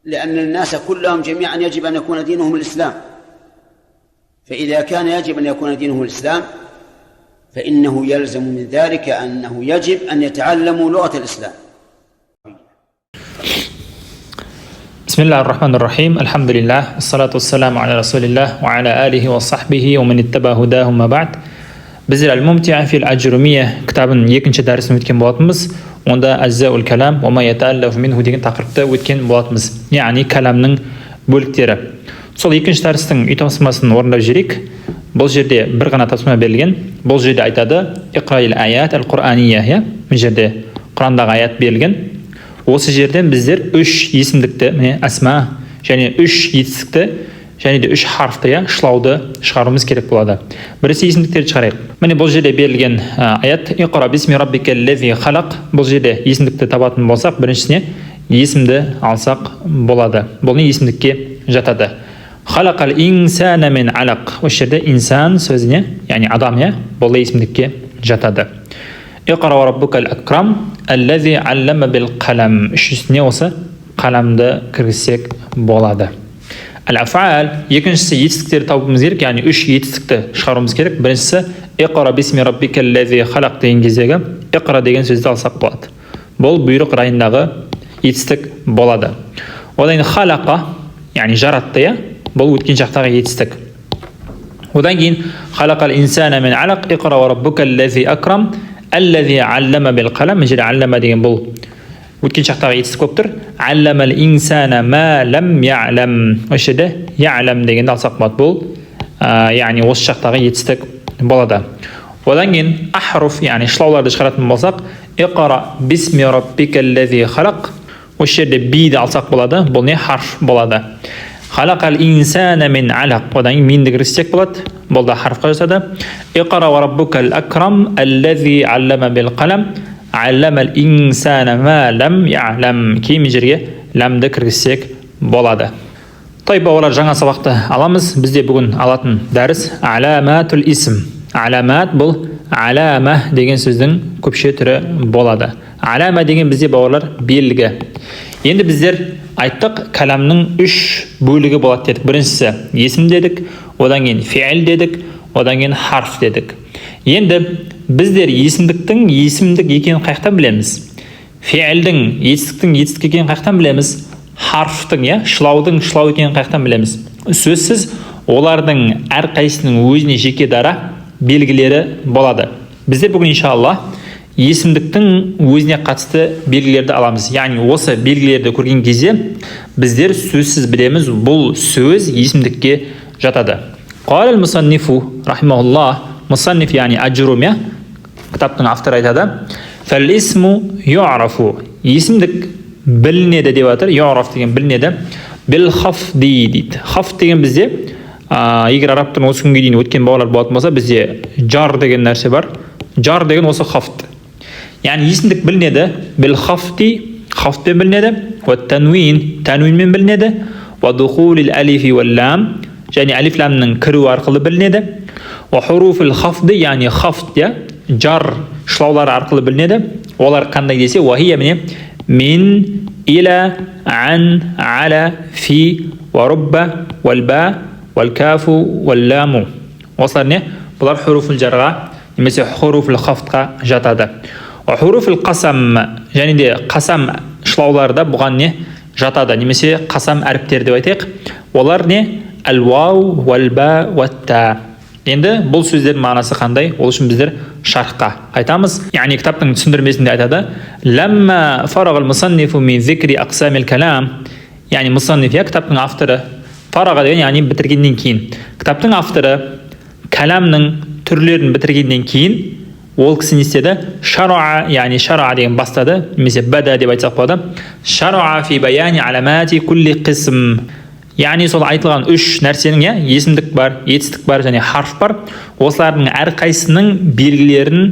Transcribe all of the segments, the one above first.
لأن الناس كلهم جميعا يجب أن يكون دينهم الإسلام، فإذا كان يجب أن يكون دينهم الإسلام فإنه يلزم من ذلك أنه يجب أن يتعلموا لغة الإسلام. بسم الله الرحمن الرحيم، الحمد لله والصلاة والسلام على رسول الله وعلى آله وصحبه ومن اتبع هداه، ما بعد. Біздер «Әл-Мумтиа фил Аджрумия» кітабының екінші дәрісін өткен болатынбыз. Онда «Әжзаул калам уа ма ятааллафу минху» деген тақырыпты өткен болатынбыз, яғни кәламның бөліктері. Сол екінші дәрістің үй тапсырмасын орындап жіберейік. Бұл жерде бір ғана тапсырма берілген. Бұл жерде айтады: «Иқраил аят әл құрания», иә, мына жерде Құрандағы аят берілген. Осы жерден біздер үш есімдікті, міне, әсма, және үш етістікті және де үш харфты, иә, шылауды шығаруымыз керек болады. Бірінші есімдіктерді шығарайық. Міне, бұл жерде берілген аят: «Иқра бисми раббикаллази халақ». Бұл жерде есімдікті табатын болсақ, біріншісіне есімді алсақ болады. Бұл не, есімдікке жатады. «Халақал инсана мин алақ». Осы жерде инсан сөзіне, яғни адам, иә, бұл да есімдікке жатады. «Иқра уа раббукал акрам аллази аллама бил қалам». Үшіншісіне осы қаламды кіргізсек болады. Әл афал, екіншісі етістіктерді табуымыз керек, яғни үш етістікті шығаруымыз керек. Біріншісі «Иқра бисми раббикаллази халақ» деген кездегі иқра деген сөзді алсақ болады. Бұл бұйрық райындағы етістік болады. Одан кейін халақа, яғни жаратты, иә, бұл өткен шақтағы етістік. Одан кейін «Халақал инсана мин алақ», «Иқра уа раббукаллази акрам», «Аллази аллама бил қалам». Мына жерде аллама деген бұл өткен шақтағы етістік болып тұр. «Алламал инсана ма лам ялам». Осы жерде ялам дегенді алсақ болады. Бұл яғни осы шақтағы етістік болады. Одан кейін ахруф, яғни шылауларды шығаратын болсақ, «Иқра бисми раббикаллази халақ». Осы жерде биді алсақ болады. Бұл не, харф болады. «Халақал инсана мин алақ». Одан кейін минді кіргізсек болады. Бұл да харфқа жатады. «Иқра уа раббукал акрам аллази аллама бил қалам», «Алламал инсана ма лам ялам». Кейін мына жерге ләмді кіргізсек болады. Той, бауырлар, жаңа сабақты аламыз. Бізде бүгін алатын дәріс аламатул исм. Аламат бұл алама деген сөздің көпше түрі болады. Алама деген бізде, бауырлар, белгі. Енді біздер айттық, кәламның үш бөлігі болады дедік. Біріншісі есім дедік, одан кейін фи'л дедік, одан кейін харф дедік. Енді біздер есімдіктің есімдік екенін қаяқтан білеміз? Фи'лдің, етістіктің етістік екенін қаяқтан білеміз? Харфтың, иә, шылаудың шылау екенін қаяқтан білеміз? Сөзсіз, олардың әрқайсысының өзіне жеке дара белгілері болады. Біздер бүгін, иншалла, есімдіктің өзіне қатысты белгілерді аламыз, яғни осы белгілерді көрген кезде біздер сөзсіз білеміз, бұл сөз есімдікке жатады. قال المصنف رحمه الله. Мұсанниф, яғни Аджрум, иә, кітаптың авторы айтады: «فالاسم يعرف», есімдік білінеді деп жатыр. Юраф деген білінеді. Бил хафди дейді. Хаф деген бізде егер араб тілін осы күнге дейін өткен бауырлар болатын болса, бізде жар деген нәрсе бар. Жар деген осы хафт, яғни есімдік білінеді бил хафти, хафтпен білінеді, уа тануин, тануинмен білінеді, уа духулил алифи уал лам, және алиф ламның кіруі арқылы білінеді, уа хуруфил хафды, яғни хафт, иә, жар шылаулары арқылы білінеді. Олар қандай десе, уахия, міне, мин, иля, ан, ала, фи, уа рубба, уал ба, уал кафу, уал ламу. Осылар не? Бұлар хуруфул жарға немесе хуруфул хафтқа жатады. Уа хуруфул қасам, және де қасам шылаулары да бұған не, жатады, немесе қасам әріптері деп айтайық. Олар не? Әл уау, уәл ба, уәт та. Енді бұл сөздердің мағынасы қандай? Ол үшін біздер шархқа қайтамыз, яғни кітаптың түсіндірмесінде айтады: «Ләмма фарағал мусаннифу мин зикри ақсамил калам», яғни мусанниф, иә, кітаптың авторы, фараға деген яғни бітіргеннен кейін, кітаптың авторы кәламның түрлерін бітіргеннен кейін ол кісі не істеді? Шаraa, яғни шаraa деген бастады немесе бада деп айтсақ болады. Шаraa фи баяни аламати кулли қисм, яғни сол айтылған үш нәрсенің, иә, есімдік бар, етістік бар және харф бар, осылардың әрқайсысының белгілерін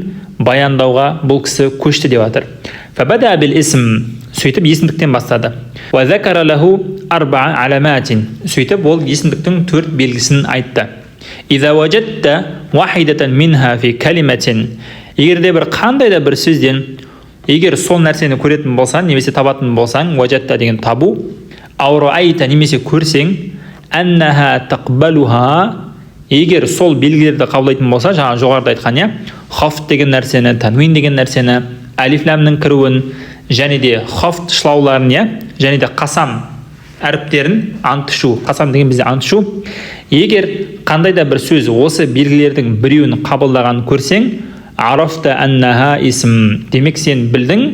баяндауға бұл кісі көшті деп жатыр. Фабада бил исм, сөйтіп есімдіктен бастады. Уа закара лаху арбаа аламатин, сөйтіп ол есімдіктің төрт белгісін айтты. Иза вajadта вахидатан минха фи калиматин, егер де бір қандай да бір сөзден егер сол нәрсені көретін болсаң немесе табатын болсаң, вajadта деген табу, Ау раайта, немесе көрсең, әннаха тақбалуха, егер сол белгілерді қабылдайтын болса, жаңа жоғарыда айтқан, иә, хафт деген нәрсені, тәнуин деген нәрсені, әлиф ләмнің кіруін, және де хафт шылауларын, иә, және де қасам әріптерін, ант ішу, қасам деген бізде ант ішу. Егер қандай да бір сөз осы белгілердің біреуін қабылдағанын көрсең, арафта аннаха исм, демек сен білдің,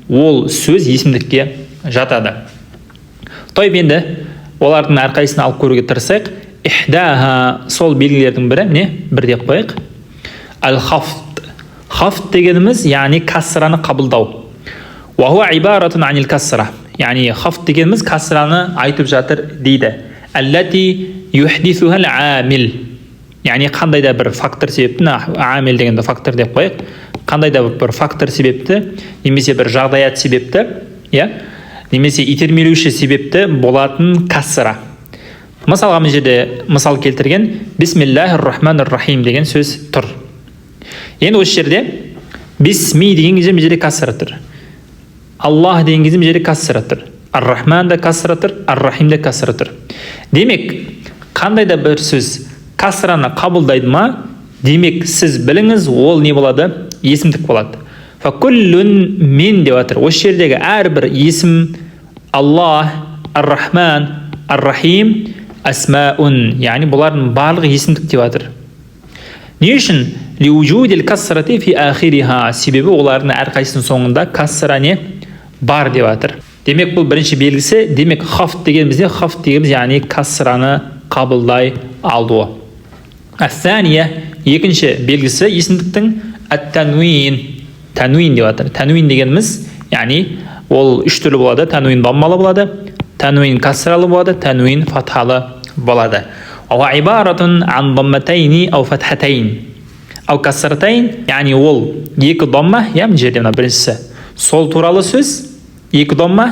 ол сөз есімдікке жатады. Тойып, енді олардың әрқайсысын алып көруге тырысайық. Ихдаха, сол белгілердің бірі, міне, бір деп қояйық. Әл хафт. Хафт дегеніміз, яғни касраны қабылдау. Уа хуа ибаратун анил касра. Яғни хафт дегеніміз касраны айтып жатыр дейді. Аллати юхдисуха амил. Яғни қандай да бір фактор себепті, амил дегенді фактор деп қояйық. Қандай да бір фактор себепті, немесе бір жағдаят себепті, иә, немесе итермелеуші себепті болатын касра. Мысалға, мына жерде мысал келтірген, бисмиллахир рахманир рахим деген сөз тұр. Енді осы жерде бисми деген кезде мына жерде касра тұр. Аллах деген кезде мына жерде касра тұр. Ар рахман да касра тұр, ар рахим да касра тұр. Демек, қандай да бір сөз касраны қабылдайды ма, демек сіз біліңіз, ол не болады? Есімдік болады. Факуллун мин деп жатыр. Осы жердегі әрбір есім Аллах, Ар-Рахман, Ар-Рахим асмаун, яғни бұлардың барлығы есімдік деп жатыр. Не үшін? Лиуджудил касрати фи ахириха, себебі олардың әрқайсысының соңында касра не бар деп жатыр. Демек, бұл бірінші белгісі. Демек, хафт дегеніміз не? Хафт дегеніміз, яғни касраны қабылдай алуы. Әс-сания, екінші белгісі есімдіктің, әт-тәнуин. Тәнуин деп жатыр. Тәнуин дегеніміз, яғни ол үш түрлі болады. Тәнуин даммалы болады, тәнуин касралы болады, тәнуин фатхалы болады. Уа ибаратун ан дамматайни ау фатхатайн ау касратайн, яғни ол екі дамма, иә, мына жерде мына біріншісі сол туралы сөз, екі дамма,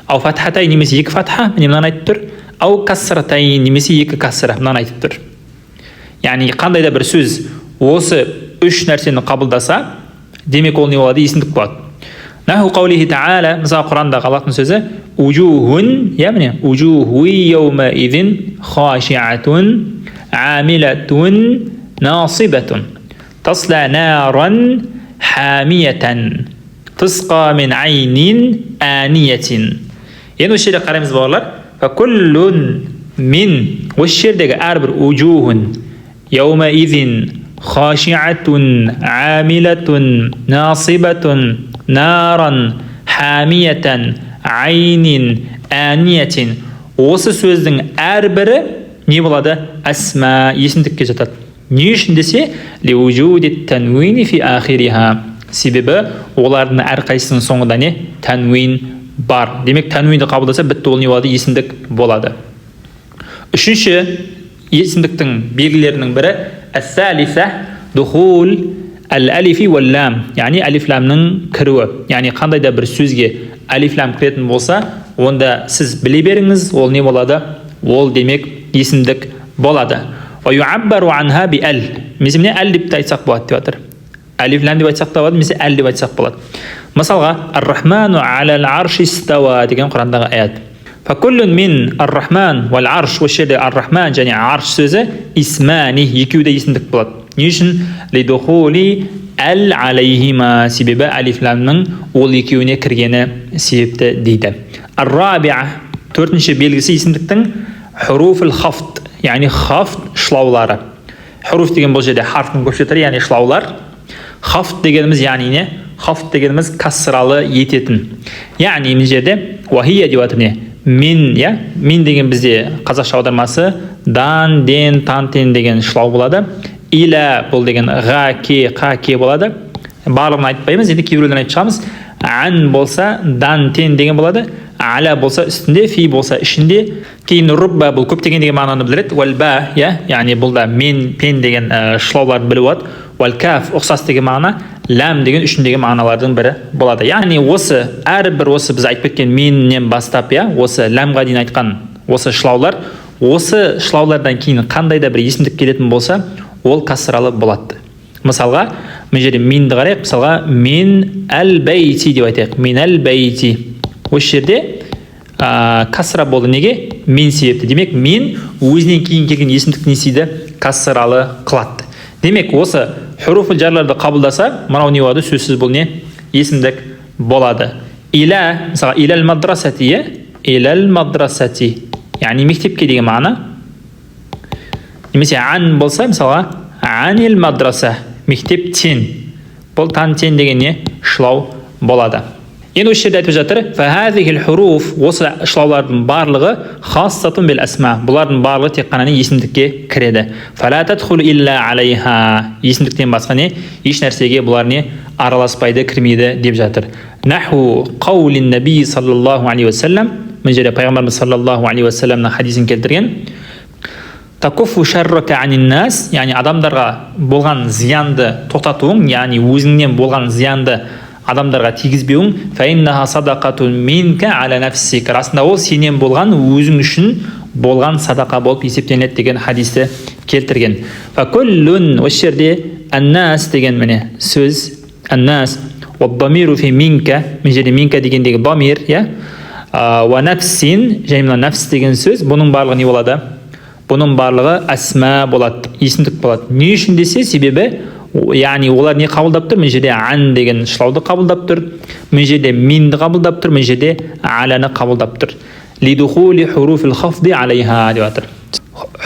ау фатхатайн немесе екі фатха, міне мынаны айтып тұр, ау касратайн немесе екі касра, мынаны айтып тұр. Яғни қандай да бір сөз осы үш нәрсені қабылдаса, демек ол не болады? Есімдік болады. Наху қаулихи тағала, мысалы, Құрандағы Аллахтың сөзі ужухун, иә, міне, ужуху яума изин хашиатун амилатун насибатун тасла наран хамиятан тусқа мин айнин аниятин. Енді осы жерде қараймыз, бауырлар. Факуллун мин, осы жердегі әрбір ужухун, яума изин, хашиатун, амилатун, насибатун, наран, хамиятан, айнин, аниятин, осы сөздің әрбірі не болады? Әсма, есімдікке жатады. Не үшін десе, лиуджуди танвини фи ахириха, себебі олардың әрқайсысының соңында не? Тәнуин бар. Демек, тәнуинді қабылдаса, бітті, ол не болады? Есімдік болады. Үшінші есімдіктің белгілерінің бірі, әс-сәлиса, духул әл-әлифи уәл-лам, яғни әлиф ламның кіруі. Яғни қандай да бір сөзге әлиф лам кіретін болса, онда сіз біле беріңіз, ол не болады? Ол демек есімдік болады. Уа юаббару анха би әл. Немесе міне әл деп те айтсақ болады деп жатыр. Әлиф лам деп айтсақ та болады, немесе әл деп айтсақ болады. Мысалға, ар-рахману алал арши истауа деген Құрандағы аят. Факуллун мин ар-рахман вал арш, осы жерде ар-рахман және арш сөзі исмани, екеуі де есімдік болады. Не үшін? Лидухули әл алейхима, себебі әлиф ламның ол екеуіне кіргені себепті дейді. Ар-рабиа, төртінші белгісі есімдіктің, хуруфул хафт, яғни хафт шылаулары. Хуруф деген бұл жерде харфтың көпше түрі, яғни шылаулар. Хафт дегеніміз яғни не? Хафт дегеніміз касралы ететін. Яғни мына жерде уахия деп жатыр, не? Мин, иә? Мин деген бізде қазақша аудармасы дан, ден, тан, тен деген шылау болады. Иля бұл деген ға, ке, қа, ке болады. Барлығын айтпаймыз, енді кейбіреулерін айтып шығамыз. Ан болса дан, тен деген болады. Аля болса үстінде, фи болса ішінде. Кейін рубба бұл көптеген деген мағынаны білдіреді. Уәл ба, иә, яғни бұл да мен, пен деген шылауларды біліп алады. Уәл каф ұқсас деген мағына, ләм деген үшін деген мағыналардың бірі болады. Яғни осы әрбір осы біз айтып кеткен меннен бастап, иә, осы ләмға дейін айтқан осы шылаулар, осы шылаулардан кейін қандай да бір есімдік келетін болса, ол касралы болады. Мысалға, мына жерде минді қарайық. Мысалға, мин әл бәйти деп айтайық. Мин әл бәйти. Осы жерде Касра болды. Неге? Мен себепті. Демек, мен өзінен кейін келген есімдікті не істейді? Касралы қылады. Демек, осы хуруфул жарларды қабылдаса, мынау не болады? Сөзсіз бұл не? Есімдік болады. Иля, мысалға, иләл мадрасати, иә? Иләл мадрасати, яғни мектепке деген мағына. Немесе ан болса, мысалға, анил мадраса, мектептен. Бұл тан тен деген не? Шылау болады. Енді осы жерде айтып жатыр, фахазихил хуруф, осы шылаулардың барлығы хассатун бил асма, бұлардың барлығы тек қана не есімдікке кіреді. Фала тадхулу илля алейха, есімдіктен басқа не еш нәрсеге бұлар не араласпайды, кірмейді деп жатыр. Наху қаулин наби саллаллаху алейхи уассалам, мына жерде пайғамбарымыз саллаллаху алейхи уассаламның хадисін келтірген. Такуффу шаррака анин нас, яғни адамдарға болған зиянды тоқтатуың, яғни өзіңнен болған зиянды адамдарға тигізбеуің, фаиннаха садақатун минка аля нафсик, расында ол сенен болған, өзің үшін болған садақа болып есептелінеді деген хадисті келтірген. Факуллун, осы жерде аннас деген міне сөз, аннас уаддамиру фи минка, мына жерде минка дегендегі дамир, иә, уа нафсин, және мына нафс деген сөз, бұның барлығы не болады? Бұның барлығы әсма болады, есімдік болады. Не үшін десе, себебі, яғни олар не қабылдап тұр? Мына жерде ан деген шылауды қабылдап тұр, мына жерде минді қабылдап тұр, мына жерде аланы қабылдап тұр. Лидухули хуруфил хафди алейха деп жатыр.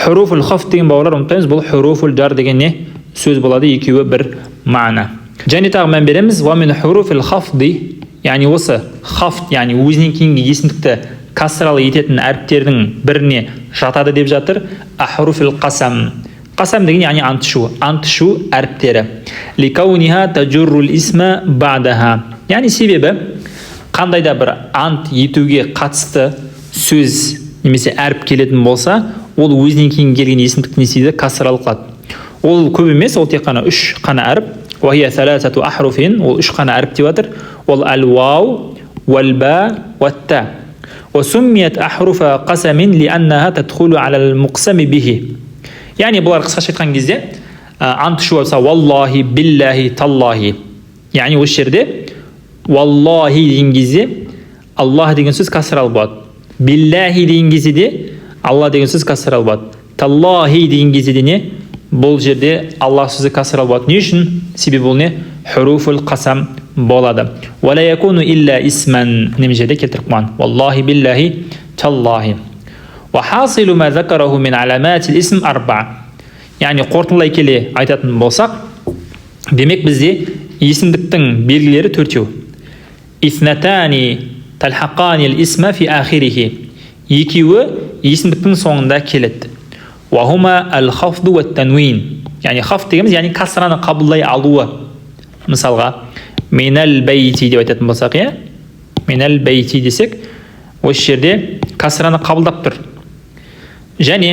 Хуруфул хафд деген, бауырлар, ұмытпаймыз, бұл хуруфул жар деген не сөз болады, екеуі бір мағына. Және тағы мән береміз, уа мин хуруфил хафди, яғни осы хафд, яғни өзінен кейінгі есімдікті касралы ететін әріптердің біріне жатады деп жатыр. Ахруфил қасам, қасам деген яғни ант ішу, ант ішу әріптері. Ликауниха тажуррул исма ба'даха, яғни себебі қандай да бір ант етуге қатысты сөз немесе әріп келетін болса, ол өзінен кейін келген есімдікті не істейді? Касралы қылады. Ол көп емес, ол тек қана үш қана әріп. Уахия саласату ахруфин, ол үш қана әріп деп жатыр. Ол әл вау уәл ба уәт та. وسميت أحرف قسم لأنها تدخل على المقسم به. Яғни бұлар қысқаша айтқан кезде, ант ішу болса, валлахи, биллахи, таллахи. Яғни осы жерде валлахи деген кезде Аллах деген сөз касралы болады. Биллахи деген кезде де Алла деген сөз касралы болады. Таллахи деген кезде де не? Бұл жерде Аллах сөзі касралы болады. Не үшін? Себебі бұл не? Хуруфул қасам болады. Уа ла якуну илля исман, мына жерде келтіріп қойған. Валлахи, биллахи, таллахи. Уа хасилу ма закараху мин аламатил исм арба. Яғни қорытындылай келе айтатын болсақ, демек бізде есімдіктің белгілері төртеу. Иснатани талхақани исма фи ахирихи. Екеуі есімдіктің соңында келеді. Уа хума әл хафду уа танвин. Яғни хаф дегеніміз, яғни касраны қабылдай алуы. Мысалға, минәл бәйти деп айтатын болсақ, иә? Минәл бәйти десек, осы жерде касраны қабылдап тұр. Және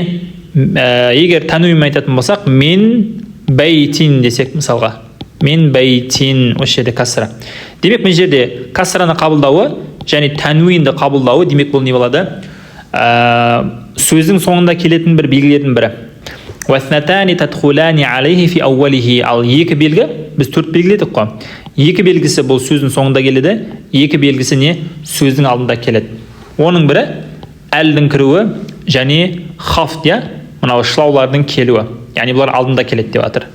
егер тануин айтатын болсақ, мин бәйтин десек, мысалға, мин бәйтин, осы жерде касра. Демек, мына жерде касраны қабылдауы және тәнуинді қабылдауы, демек бұл не болады? Сөздің соңында келетін бір белгілердің бірі. Уаснатани тадхулани алейхи фи ауалихи. Ал екі белгі, біз төрт белгіледік қой. Екі белгісі бұл сөздің соңында келеді, екі белгісі не? Сөздің алдында келеді. Оның бірі әлдің кіруі және хафт, иә? Мынау шылаулардың келуі. Яғни бұлар алдында келеді деп жатыр.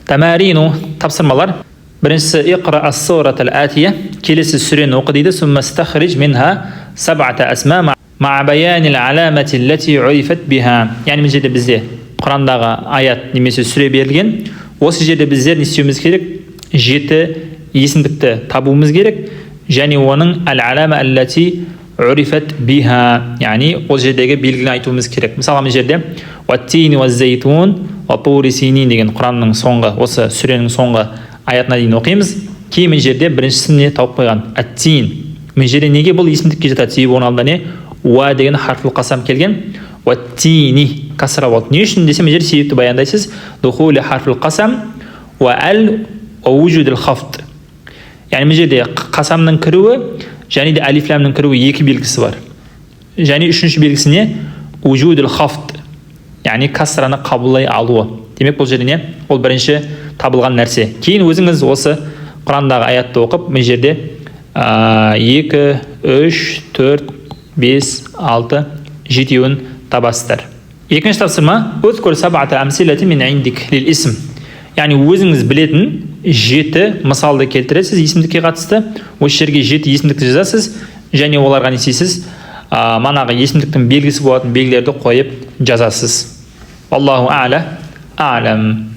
Тамарину, тапсырмалар. Біріншісі, иқра ас-сурат ал-атия. Келесі сүрені оқы дейді. Сумма стахриж минха саб'ата асма ма'a баянил аламати аллати урифат биха. Яғни мына жерде бізде Құрандағы аят немесе сүре берілген. Осы жерде біздер не істеуіміз керек? 7 есімдікті табуымыз керек және оның әл-алама аллати урифат биха, яғни ол жердегі белгіні айтуымыз керек. Мысалы, мына жерде уаттини уаз-зайтун уа тури синин деген Құранның соңғы, осы сүренің соңғы аятына дейін оқимыз. Кейін мына жерде біріншісін не тауып қойған? Ат-тин. Мына жерде неге бұл есімдікке жатады? Себебі оның алдында не? Уа деген харфул қасам келген. Уаттини касра болды. Не үшін десе, мына жерде себепті баяндайсыз. Духули харфул қасам уа әл уа вужудул хафт. Яғни мына жерде қасамның кіруі және де алиф лямның кіруі, екі белгісі бар. Және үшінші белгісі не? Вужудул хафт. Яғни касраны қабылдай алуы. Демек, бұл жерде не? Ол бірінші табылған нәрсе. Кейін өзіңіз осы Құрандағы аятты оқып, мына жерде 2, 3, 4, 5, 6, жетеуін табасыздар. Екінші тапсырма: اذكر سبعة أمثلة من عندك للاسم. Яғни өзіңіз білетін жеті мысалды келтіресіз есімдікке қатысты. Осы жерге жеті есімдікті жазасыз және оларға не істейсіз? Манағы есімдіктің белгісі болатын белгілерді қойып жазасыз. Аллаху а'ла а'лам.